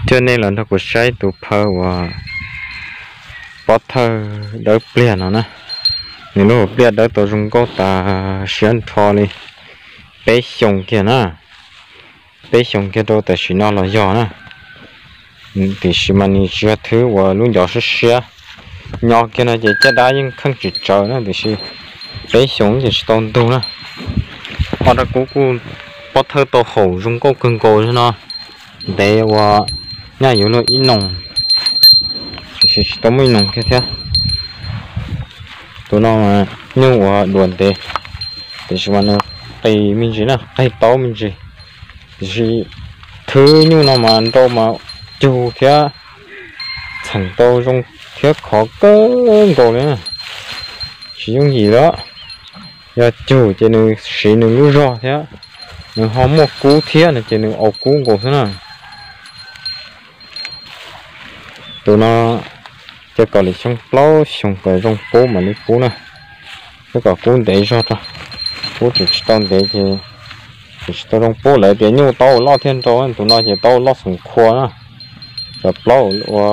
Coj nej los nrog kuv saib tus phaw uas pob thawj dawb pliag no na. Nws lub hauv pliaj dawb tau zoo nkauj tas siab nrho li peb xyoos kiag na. Peb xyoos kiag rau tam sim no los yog na. Tiam sis mas nws tsis yog thwb uas lub ncov siab siab. Nyo kiag no ces caj dab yeej kheej tsis tsawv na, tiam sis peb xyoos ces tsis tau ntug na. Ob rab kub kuj pob thawj tau haum zoo nkauj kawg nkaus li no. Ntev uas nyaj yuav luag ib noos, tiam sis tsis tau muaj ib noos kiag thiab. Tus no nyuj uas duav ntev, tiam sis mas nws qis me ntsis na, qis taub me ntsis. Tiam sis thwb nyuj no mas nrau mas cug thiab txheem tau zoo thiab khov kawg nkaus li na. Tsis yooj yim li. Yog cug ces nws siv nws lub zog thiab nws ho muaj kub thiab no ces nws au kub nkaus xwb na. Tus no cia kom li xyoo plaub xyoo kom zoo pub mam li pub na. Pub kom kub ntev zog rau, pub tsis tsis tau ntev ces tsis tau zoo pub. Lawv tias nyuj taub loj thiaj nrau, tus no ces taub loj xoom khua na. Cov plaub ua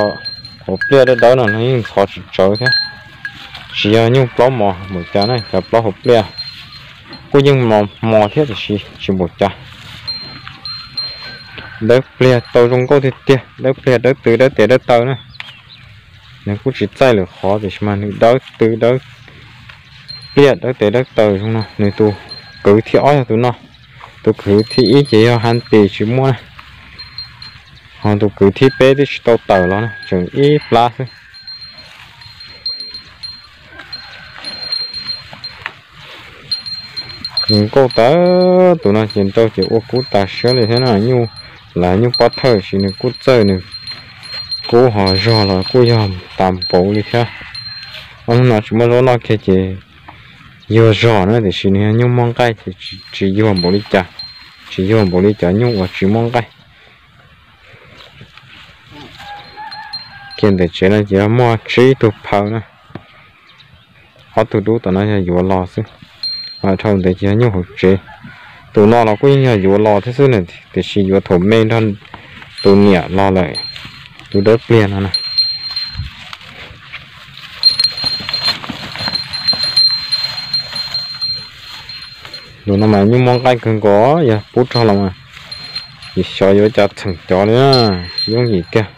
hauv pliaj dawb dawb no yeej ntxhov tsis tsawv thiab. Tsis yog nyuj plaub mos npaum cas na, cov plaub hauv pliaj kuj yeej mos mos thiab tiam sis tsis npaum cas. Dawb pliag tau zoo nkauj tiag tiag, dawb pliag dawb tw dawb tes dawb taw na. Nws kuj tsis txaij lwm qhov tiam sis mas nws dawb tw dawb pliaj dawb tes dawb taw zoo no. Nws tus kwv thib ob yog tus no, tus kwv thib ib ces yog ha tis tsis muaj na, ho tus kwv thib peb twb tsis tau tawm los na, tseem ib plab xwb. Zoo nkauj tas, tus no ces nrau ces ua kub tas siab li thiab na. Nyuj, lawv nyuj pob thawj sis nws kuj txawj, nws kub ho zog los kuj yog tas npaum li thiab. Ob hnub no tsis muaj zaub noj kiag ces yuag zog na, tiam sis nws yog nyuj muaj nqaij ces tsis yuag npaum li cas, tsis yuag npaum li cov nyuj uas tsis muaj nqaij. Kiag ntawm tsev no ces yog muaj tsib tug phaw na. Ob tug dub tom no yog yuav los xwb, mas dhau ntawd ces yog nyuj hauv tsev. Tus no los kuj yeej yog yuav los thiab xwb na, tiam sis yuav thaum me nrog tus niam los lawm, tus dawb pliag no na. Tus no mas nyuj muaj nqaij kawg nkaus, yog pub rog los mas, yim xyov yuav cas txheem cov li na, tsis yooj yim kiag.